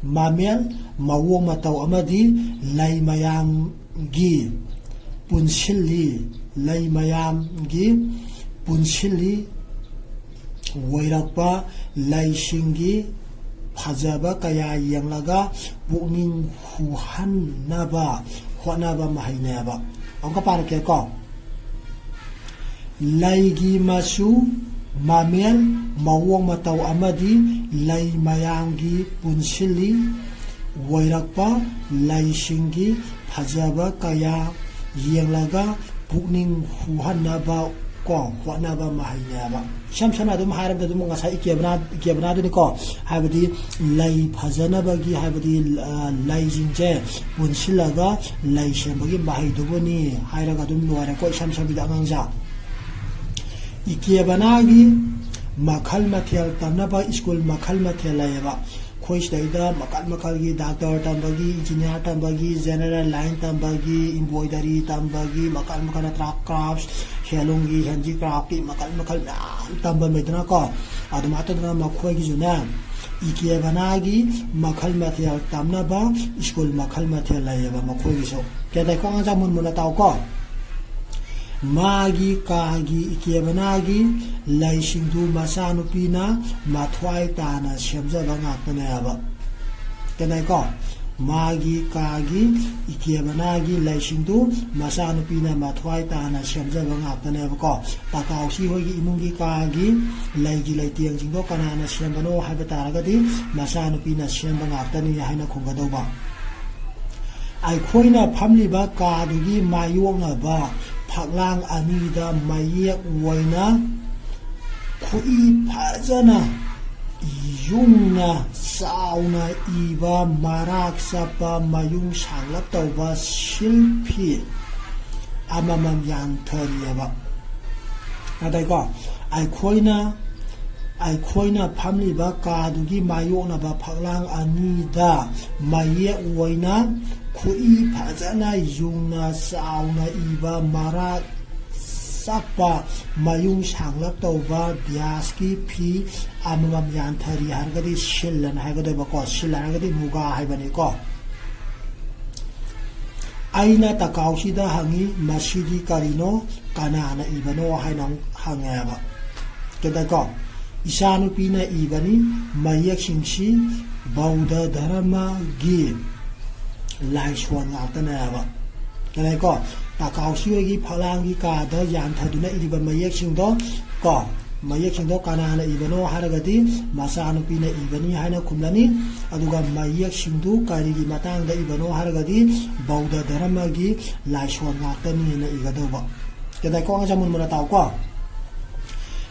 ꯃꯃꯦꯜ, ꯃꯑꯣꯡ ꯃꯇꯧ ꯑꯃꯗꯤ ꯂꯩ ꯃꯌꯥꯝꯒꯤ ꯄꯨꯟꯁꯤꯜꯂꯤ, ꯂꯩ ꯃꯌꯥꯝꯒꯤ ꯄꯨꯟꯁꯤꯜꯂꯤ꯫ ꯑꯣꯏꯔꯛꯄ ꯂꯩꯁꯤꯡꯒꯤ ꯐꯖꯕ ꯀꯌꯥ ꯌꯦꯡꯂꯒ ꯄꯨꯛꯅꯤꯡ ꯍꯨꯍꯟꯅꯕ ꯍꯣꯠꯅꯕ ꯃꯍꯩꯅꯦꯕ꯫ ꯑꯃꯨꯛꯀ ꯄꯥꯔꯛꯀꯦꯀꯣ꯫ ꯂꯩꯒꯤ ꯃꯆꯨ, ꯃꯃꯦꯜ, ꯃꯑꯣꯡ ꯃꯇꯧ ꯑꯃꯗꯤ ꯂꯩ ꯃꯌꯥꯝꯒꯤ ꯄꯨꯟꯁꯤꯜꯂꯤ꯫ ꯑꯣꯏꯔꯛꯄ ꯂꯩꯁꯤꯡꯒꯤ ꯐꯖꯕ ꯀꯌꯥ ꯌꯦꯡꯂꯒ ꯄꯨꯛꯅꯤꯡ ꯍꯨꯍꯟꯅꯕ ꯀꯣ ꯍꯣꯠꯅꯕ ꯃꯍꯩꯅꯦꯕ꯫ ꯏꯁꯝ ꯁꯝꯅ ꯑꯗꯨꯝ ꯍꯥꯏꯔꯕꯗ ꯑꯗꯨꯝ ꯉꯁꯥꯏ ꯏꯀꯦꯕꯅꯥ, ꯏꯀꯦꯕꯅꯥꯗꯨꯅꯤꯀꯣ, ꯍꯥꯏꯕꯗꯤ ꯂꯩ ꯐꯖꯅꯕꯒꯤ, ꯍꯥꯏꯕꯗꯤ, ꯑ, ꯂꯩꯁꯤꯡꯁꯦ ꯄꯨꯟꯁꯤꯜꯂꯒ ꯂꯩ ꯁꯦꯝꯕꯒꯤ ꯃꯍꯩꯗꯨꯕꯨꯅꯤ ꯍꯥꯏꯔꯒ ꯑꯗꯨꯝ ꯂꯣꯏꯔꯦꯀꯣ, ꯏꯁꯝ ꯁꯝꯕꯤꯗ ꯑꯉꯥꯡꯁꯥ꯫ ꯏꯀꯦꯕꯅꯥꯒꯤ ꯃꯈꯜ ꯃꯊꯦꯜ ꯇꯝꯅꯕ ꯁ꯭ꯀꯨꯜ ꯃꯈꯜ ꯃꯊꯦꯜ ꯂꯩꯌꯦꯕ꯫ ꯑꯩꯈꯣꯏ ꯁꯤꯗꯩꯗ ꯃꯈꯜ ꯃꯈꯜꯒꯤ ꯗꯥꯛꯇꯔ ꯇꯝꯕꯒꯤ, ꯏꯟꯖꯤꯅꯤꯌꯥꯔ ꯇꯝꯕꯒꯤ, ꯖꯦꯅꯦꯔꯦꯜ ꯂꯥꯏꯟ ꯇꯝꯕꯒꯤ, ꯏꯝꯕ꯭ꯔꯣꯏꯗꯔꯤ ꯇꯝꯕꯒꯤ, ꯃꯈꯜ ꯃꯈꯜ ꯅꯠꯇ꯭ꯔꯥ ꯀ꯭ꯔꯥꯐ, ꯍꯦꯟꯂꯨꯝꯒꯤ, ꯍꯦꯟꯗꯤꯀ꯭ꯔꯥꯐꯀꯤ ꯃꯈꯜ ꯃꯈꯜ ꯃꯌꯥꯝ ꯇꯝꯕ ꯂꯩꯗꯅꯀꯣ꯫ ꯑꯗꯨꯃꯥꯏꯅ ꯇꯧꯗꯅ ꯃꯈꯣꯏꯒꯤꯁꯨꯅꯦ ꯏꯀꯦꯕꯅꯥꯒꯤ ꯃꯈꯜ ꯃꯊꯦꯜ ꯇꯝꯅꯕ ꯁ꯭ꯀꯨꯜ ꯃꯈꯜ ꯃꯊꯦꯜ ꯂꯩꯌꯦꯕ ꯃꯈꯣꯏꯒꯤꯁꯨ꯫ ꯒ꯭ꯌꯥꯟ ꯇꯥꯏꯀꯣ ꯑꯉꯥꯡꯁꯥ? ꯃꯨꯟ ꯃꯨꯟꯅ ꯇꯥꯎꯀꯣ꯫ ꯃꯥꯒꯤ ꯀꯥꯒꯤ ꯏꯀꯦꯕꯅꯥꯒꯤ ꯂꯩꯁꯤꯡꯗꯨ ꯃꯆꯥꯅꯨꯄꯤꯅ ꯃꯊ꯭ꯋꯥꯏ ꯇꯥꯅ ꯁꯦꯝꯖꯕ ꯉꯥꯛꯇꯅꯦꯕ꯫ ꯀꯩꯅꯣꯀꯣ, ꯃꯥꯒꯤ ꯀꯥꯒꯤ ꯏꯀꯦꯕꯅꯥꯒꯤ ꯂꯩꯁꯤꯡꯗꯨ ꯃꯆꯥꯅꯨꯄꯤꯅ ꯃꯊ꯭ꯋꯥꯏ ꯇꯥꯅ ꯁꯦꯝꯖꯕ ꯉꯥꯛꯇꯅꯦꯕꯀꯣ꯫ ꯇꯀꯥꯎꯁꯤ ꯍꯣꯏꯒꯤ ꯏꯃꯨꯡꯒꯤ ꯀꯥꯒꯤ ꯂꯩꯒꯤ ꯂꯩꯇꯦꯡꯁꯤꯡꯗꯣ ꯀꯅꯥꯅ ꯁꯦꯝꯕꯅꯣ ꯍꯥꯏꯕ ꯇꯥꯔꯒꯗꯤ ꯃꯆꯥꯅꯨꯄꯤꯅ ꯁꯦꯝꯕ ꯉꯥꯛꯇꯅꯤ ꯍꯥꯏꯅ ꯈꯨꯝꯒꯗꯧꯕ꯫ ꯑꯩꯈꯣꯏꯅ ꯐꯝꯂꯤꯕ ꯀꯥꯗꯨꯒꯤ ꯃꯥꯌꯣꯛꯅꯕ ꯐꯛꯂꯥꯡ ꯑꯅꯤꯗ ꯃꯌꯦꯛ ꯑꯣꯏꯅ ꯈꯨꯏ ꯐꯖꯅ ꯌꯨꯡꯅ ꯆꯥꯎꯅ ꯏꯕ ꯃꯔꯥꯛ ꯆꯠꯄ ꯃꯌꯨꯡ ꯁꯥꯡꯂꯞ ꯇꯧꯕ ꯁꯤꯜꯐꯤ ꯑꯃꯃꯝ ꯌꯥꯟꯊꯔꯤꯑꯕ꯫ ꯑꯗꯩꯀꯣ, ꯑꯩꯈꯣꯏꯅ ꯑꯩꯈꯣꯏꯅ ꯐꯝꯂꯤꯕ ꯀꯥꯗꯨꯒꯤ ꯃꯥꯌꯣꯛꯅꯕ ꯐꯛꯂꯥꯡ ꯑꯅꯤꯗ ꯃꯌꯦꯛ ꯑꯣꯏꯅ ꯈꯨꯏ ꯐꯖꯅ ꯌꯨꯡꯅ ꯆꯥꯎꯅ ꯏꯕ ꯃꯔꯥꯛ ꯆꯠꯄ ꯃꯌꯨꯡ ꯁꯥꯡꯂꯞ ꯇꯧꯕ ꯕ꯭ꯌꯥꯁꯀꯤ ꯐꯤ ꯑꯃꯃꯝ ꯌꯥꯟꯊꯔꯤ ꯍꯥꯏꯔꯒꯗꯤ ꯁꯤꯜ ꯑꯅ ꯍꯥꯏꯒꯗꯣꯏꯕꯀꯣ꯫ ꯁꯤꯜ ꯍꯥꯏꯔꯒꯗꯤ ꯃꯨꯒꯥ ꯍꯥꯏꯕꯅꯤꯀꯣ꯫ ꯑꯩꯅ ꯇꯀꯥꯎꯁꯤꯗ ꯍꯪꯉꯤ, "ꯃꯁꯤꯗꯤ ꯀꯔꯤꯅꯣ? ꯀꯅꯥꯅ ꯏꯕꯅꯣ?" ꯍꯥꯏꯅ ꯑꯃꯨꯛ ꯍꯪꯉꯦꯕ꯫ ꯀꯩꯗꯧꯀꯣ? "ꯏꯆꯥꯅꯨꯄꯤꯅ ꯏꯕꯅꯤ꯫ ꯃꯌꯦꯛꯁꯤꯡꯁꯤ ꯕꯧꯗ ꯙꯔꯃꯒꯤ ꯂꯥꯏꯁꯣꯟ ꯉꯥꯛꯇꯅꯦꯕ"꯫ ꯀꯩꯗꯧꯀꯣ? ꯇꯀꯥꯎꯁꯤ ꯍꯣꯏꯒꯤ ꯐꯛꯂꯥꯡꯒꯤ ꯀꯥꯗ ꯌꯥꯟꯊꯗꯨꯅ ꯏꯔꯤꯕ ꯃꯌꯦꯛꯁꯤꯡꯗꯣ ꯀꯣ, ꯃꯌꯦꯛꯁꯤꯡꯗꯣ ꯀꯅꯥꯅ ꯏꯕꯅꯣ ꯍꯥꯏꯔꯒꯗꯤ ꯃꯆꯥꯅꯨꯄꯤꯅ ꯏꯕꯅꯤ ꯍꯥꯏꯅ ꯈꯨꯝꯂꯅꯤ꯫ ꯑꯗꯨꯒ ꯃꯌꯦꯛꯁꯤꯡꯗꯨ ꯀꯔꯤꯒꯤ ꯃꯇꯥꯡꯗ ꯏꯕꯅꯣ ꯍꯥꯏꯔꯒꯗꯤ ꯕꯧꯗ ꯙꯔꯃꯒꯤ ꯂꯥꯏꯁꯣꯟ ꯉꯥꯛꯇꯅꯤꯅ ꯏꯒꯗꯧꯕ꯫ ꯀꯩꯗꯧꯀꯣ? ꯑꯉꯥꯡꯁꯦ ꯃꯨꯟ ꯃꯨꯟꯅ ꯇꯥꯎꯀꯣ꯫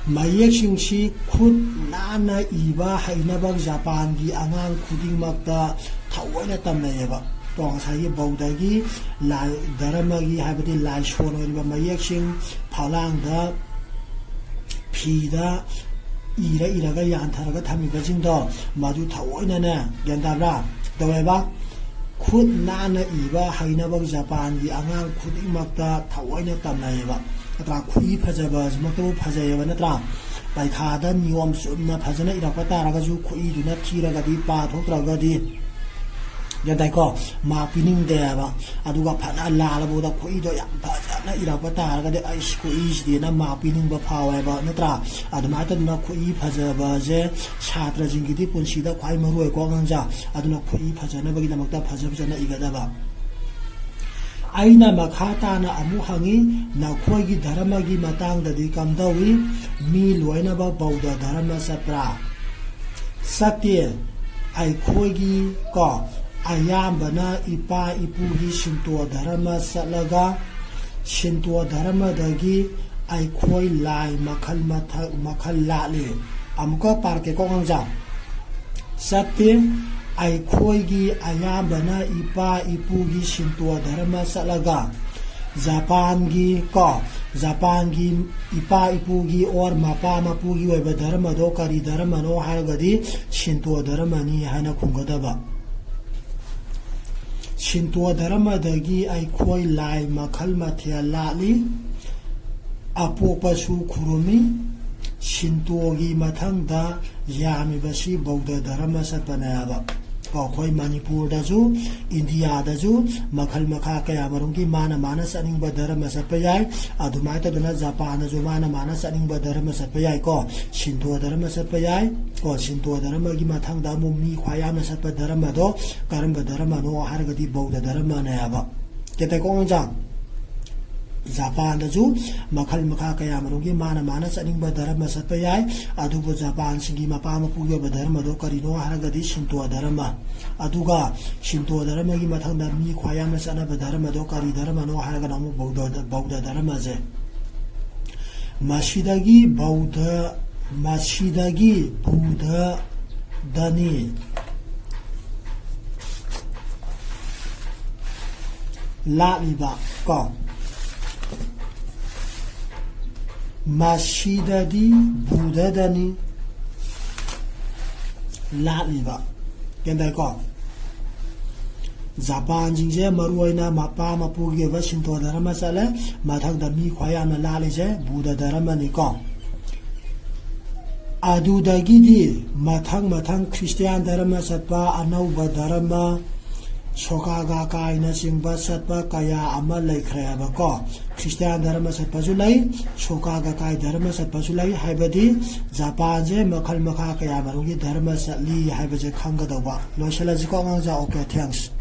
ꯃꯌꯦꯛꯁꯤꯡꯁꯤ ꯈꯨꯠ ꯅꯥꯟꯅ ꯏꯕ ꯍꯩꯅꯕ ꯖꯄꯥꯟꯒꯤ ꯑꯉꯥꯡ ꯈꯨꯗꯤꯡꯃꯛꯇ ꯊꯑꯣꯏꯅ ꯇꯝꯅꯩꯌꯦꯕ꯫ ꯀꯣ, ꯉꯁꯥꯏꯒꯤ ꯕꯧꯗꯒꯤ ꯂꯥꯏ, ꯙꯔꯃꯒꯤ ꯍꯥꯏꯕꯗꯤ ꯂꯥꯏꯁꯣꯟ ꯑꯣꯏꯔꯤꯕ ꯃꯌꯦꯛꯁꯤꯡ ꯐꯛꯂꯥꯡꯗ, ꯐꯤꯗ ꯏꯔ ꯏꯔꯒ ꯌꯥꯟꯊꯔꯒ ꯊꯝꯃꯤꯕꯁꯤꯡꯗꯣ, ꯃꯗꯨ ꯊꯑꯣꯏꯅꯅꯦ, ꯒ꯭ꯌꯥꯟ ꯇꯥꯕ꯭ꯔꯥ? ꯇꯧꯋꯦꯕ꯫ ꯈꯨꯠ ꯅꯥꯟꯅ ꯏꯕ ꯍꯩꯅꯕ ꯖꯄꯥꯟꯒꯤ ꯑꯉꯥꯡ ꯈꯨꯗꯤꯡꯃꯛꯇ ꯊꯑꯣꯏꯅ ꯇꯝꯅꯩꯌꯦꯕ꯫ ꯅꯠꯇ꯭ꯔꯥ? ꯈꯨꯠꯏ ꯐꯖꯕ ꯑꯁꯤꯃꯛꯇꯕꯨ ꯐꯖꯩꯌꯦꯕ, ꯅꯠꯇ꯭ꯔꯥ? ꯄꯩꯈꯥꯗ ꯅꯤꯌꯣꯝ ꯆꯨꯝꯅ ꯐꯖꯅ ꯏꯔꯛꯄ ꯇꯥꯔꯒꯁꯨ ꯈꯨꯠꯏꯗꯨꯅ ꯊꯤꯔꯒꯗꯤ, ꯄꯥ ꯊꯣꯛꯇ꯭ꯔꯒꯗꯤ, ꯒ꯭ꯌꯥꯟ ꯇꯥꯏꯀꯣ? ꯃꯥ ꯄꯤꯅꯤꯡꯗꯦꯕ꯫ ꯑꯗꯨꯒ ꯐꯅ ꯂꯥꯜꯂꯕꯧꯗ ꯈꯨꯠꯏꯗꯣ ꯌꯥꯝ ꯐꯖꯅ ꯏꯔꯛꯄ ꯇꯥꯔꯒꯗꯤ, "ꯑꯩꯁ, ꯈꯨꯠꯏꯁꯤꯗꯤꯅ" ꯃꯥ ꯄꯤꯅꯤꯡꯕ ꯐꯥꯎꯋꯦꯕ, ꯅꯠꯇ꯭ꯔꯥ? ꯑꯗꯨꯃꯥꯏꯅ ꯇꯧꯗꯅ ꯈꯨꯠꯏ ꯐꯖꯕꯁꯦ ꯁꯥꯇ꯭ꯔꯁꯤꯡꯒꯤꯗꯤ ꯄꯨꯟꯁꯤꯗ ꯈ꯭ꯋꯥꯏ ꯃꯔꯨ ꯑꯣꯏꯀꯣ, ꯑꯉꯥꯡꯖꯥ꯫ ꯑꯗꯨꯅ ꯈꯨꯠꯏ ꯐꯖꯅꯕꯒꯤꯗꯃꯛꯇ ꯐꯖ ꯐꯖꯅ ꯏꯒꯗꯕ꯫ ꯑꯩꯅ ꯃꯈꯥ ꯇꯥꯅ ꯑꯃꯨꯛ ꯍꯪꯉꯤ, "ꯅꯈꯣꯏꯒꯤ ꯙꯔꯃꯒꯤ ꯃꯇꯥꯡꯗꯗꯤ ꯀꯝꯗꯧꯏ? ꯃꯤ ꯂꯣꯏꯅꯃꯛ ꯕꯧꯗ ꯙꯔꯃ ꯆꯠꯄ꯭ꯔꯥ?" ꯆꯠꯇꯦ꯫ ꯑꯩꯈꯣꯏꯒꯤ ꯀꯣ, ꯑꯌꯥꯝꯕꯅ ꯏꯄꯥ ꯏꯄꯨꯒꯤ ꯁꯤꯟꯇꯣ ꯙꯔꯃ ꯆꯠꯂꯒ, ꯁꯤꯟꯇꯣ ꯙꯔꯃꯗꯒꯤ ꯑꯩꯈꯣꯏ ꯂꯥꯏ ꯃꯈꯜ ꯃꯊꯛ-, ꯃꯈꯜ ꯂꯥꯠꯂꯤ꯫ ꯑꯃꯨꯛꯀ ꯄꯥꯔꯛꯀꯦꯀꯣ, ꯑꯉꯥꯡꯖꯥ꯫ ꯆꯠꯇꯦ꯫ ꯑꯩꯈꯣꯏꯒꯤ ꯑꯌꯥꯝꯕꯅ ꯏꯄꯥ ꯏꯄꯨꯒꯤ ꯁꯤꯟꯇꯣ ꯙꯔꯃ ꯆꯠꯂꯒ, ꯖꯄꯥꯟꯒꯤ ꯀꯣ, ꯖꯄꯥꯟꯒꯤ ꯏꯄꯥ ꯏꯄꯨꯒꯤ ꯑꯣꯔ ꯃꯄꯥ ꯃꯄꯨꯒꯤ ꯑꯣꯏꯕ ꯙꯔꯃꯗꯣ ꯀꯔꯤ ꯙꯔꯃꯅꯣ ꯍꯥꯏꯔꯒꯗꯤ, ꯁꯤꯟꯇꯣ ꯙꯔꯃꯅꯤ ꯍꯥꯏꯅ ꯈꯨꯝꯒꯗꯕ꯫ ꯁꯤꯟꯇꯣ ꯙꯔꯃꯗꯒꯤ ꯑꯩꯈꯣꯏ ꯂꯥꯏ ꯃꯈꯜ ꯃꯊꯦꯜ ꯂꯥꯠꯂꯤ, ꯑꯄꯣꯛꯄꯁꯨ ꯈꯨꯔꯨꯝꯃꯤ꯫ ꯁꯤꯟꯇꯣꯒꯤ ꯃꯊꯪꯗ ꯌꯥꯝꯃꯤꯕꯁꯤ ꯕꯧꯗ ꯙꯔꯃ ꯆꯠꯄꯅꯦꯕ꯫ ꯀꯣ, ꯑꯩꯈꯣꯏ ꯃꯅꯤꯄꯨꯔꯗꯁꯨ, ꯏꯟꯗꯤꯌꯥꯗꯁꯨ ꯃꯈꯜ ꯃꯈꯥ ꯀꯌꯥ ꯃꯔꯨꯝꯒꯤ ꯃꯥꯅ ꯃꯥꯅ ꯆꯠꯅꯤꯡꯕ ꯙꯔꯃ ꯆꯠꯄ ꯌꯥꯏ꯫ ꯑꯗꯨꯃꯥꯏꯅ ꯇꯧꯗꯅ ꯖꯄꯥꯟꯗꯁꯨ ꯃꯥꯅ ꯃꯥꯅ ꯆꯠꯅꯤꯡꯕ ꯙꯔꯃ ꯆꯠꯄ ꯌꯥꯏꯀꯣ꯫ ꯁꯤꯟꯇꯣ ꯙꯔꯃ ꯆꯠꯄ ꯌꯥꯏ꯫ ꯀꯣ, ꯁꯤꯟꯇꯣ ꯙꯔꯃꯒꯤ ꯃꯊꯪꯗ ꯑꯃꯨꯛ ꯃꯤ ꯈ꯭ꯋꯥꯏ ꯌꯥꯝꯅ ꯆꯠꯄ ꯙꯔꯃꯗꯣ ꯀꯔꯝꯕ ꯙꯔꯃꯅꯣ ꯍꯥꯏꯔꯒꯗꯤ ꯕꯧꯗ ꯙꯔꯃꯅꯦꯕ꯫ ꯒ꯭ꯌꯥꯟ ꯇꯥꯏꯀꯣ, ꯑꯉꯥꯡꯖꯥ? ꯖꯄꯥꯟꯗꯁꯨ ꯃꯈꯜ ꯃꯈꯥ ꯀꯌꯥ ꯃꯔꯨꯝꯒꯤ ꯃꯥꯅ ꯃꯥꯅ ꯆꯠꯅꯤꯡꯕ ꯙꯔꯃ ꯆꯠꯄ ꯌꯥꯏ꯫ ꯑꯗꯨꯕꯨ ꯖꯄꯥꯟꯁꯤꯡꯒꯤ ꯃꯄꯥ ꯃꯄꯨꯒꯤ ꯑꯣꯏꯕ ꯙꯔꯃꯗꯣ ꯀꯔꯤꯅꯣ ꯍꯥꯏꯔꯒꯗꯤ ꯁꯤꯟꯇꯣ ꯙꯔꯃ꯫ ꯑꯗꯨꯒ ꯁꯤꯟꯇꯣ ꯙꯔꯃꯒꯤ ꯃꯊꯪꯗ ꯃꯤ ꯈ꯭ꯋꯥꯏ ꯌꯥꯝꯅ ꯆꯠꯅꯕ ꯙꯔꯃꯗꯣ ꯀꯔꯤ ꯙꯔꯃꯅꯣ ꯍꯥꯏꯔꯒꯅ ꯑꯃꯨꯛ ꯕꯧꯗ, ꯕꯧꯗ ꯙꯔꯃꯁꯦ꯫ ꯃꯁꯤꯗꯒꯤ ꯕꯧꯗ, ꯃꯁꯤꯗꯒꯤ ꯕꯨꯙꯗꯅꯤ ꯂꯥꯠꯂꯤꯕ ꯀꯣ꯫ ꯃꯁꯤꯗꯗꯤ ꯕꯨꯙꯗꯅꯤ ꯂꯥꯠꯂꯤꯕ꯫ ꯒ꯭ꯌꯥꯟ ꯇꯥꯏꯀꯣ? ꯖꯄꯥꯟꯁꯤꯡꯁꯦ ꯃꯔꯨꯑꯣꯏꯅ ꯃꯄꯥ ꯃꯄꯨꯒꯤ ꯑꯣꯏꯕ ꯁꯤꯟꯇꯣ ꯙꯔꯃ ꯆꯠꯂꯦ, ꯃꯊꯪꯗ ꯃꯤ ꯈ꯭ꯋꯥꯏ ꯌꯥꯝꯅ ꯂꯥꯠꯂꯤꯁꯦ ꯕꯨꯙ ꯙꯔꯃꯅꯤꯀꯣ꯫ ꯑꯗꯨꯗꯒꯤꯗꯤ ꯃꯊꯪ ꯃꯊꯪ ꯈ꯭ꯔꯤꯁꯇꯤꯌꯥꯟ ꯙꯔꯃ ꯆꯠꯄ, ꯑꯅꯧꯕ ꯙꯔꯃ, ꯁꯣꯀꯥ ꯒꯥꯀꯥꯏꯅꯆꯤꯡꯕ ꯆꯠꯄ ꯀꯌꯥ ꯑꯃ ꯂꯩꯈ꯭ꯔꯦ ꯍꯥꯏꯕꯀꯣ꯫ ꯈ꯭ꯔꯤꯁꯇꯤꯌꯥꯟ ꯙꯔꯃ ꯆꯠꯄꯁꯨ ꯂꯩ, ꯁꯣꯀꯥ ꯒꯥꯀꯥꯏ ꯙꯔꯃ ꯆꯠꯄꯁꯨ ꯂꯩ꯫ ꯍꯥꯏꯕꯗꯤ ꯖꯄꯥꯟꯁꯦ ꯃꯈꯜ ꯃꯈꯥ ꯀꯌꯥ ꯃꯔꯨꯝꯒꯤ ꯙꯔꯃ ꯆꯠꯂꯤ ꯍꯥꯏꯕꯁꯦ ꯈꯪꯒꯗꯧꯕ꯫ ꯂꯣꯏꯁꯤꯜꯂꯁꯤꯀꯣ ꯑꯉꯥꯡꯖꯥ꯫ Okay, thanks꯫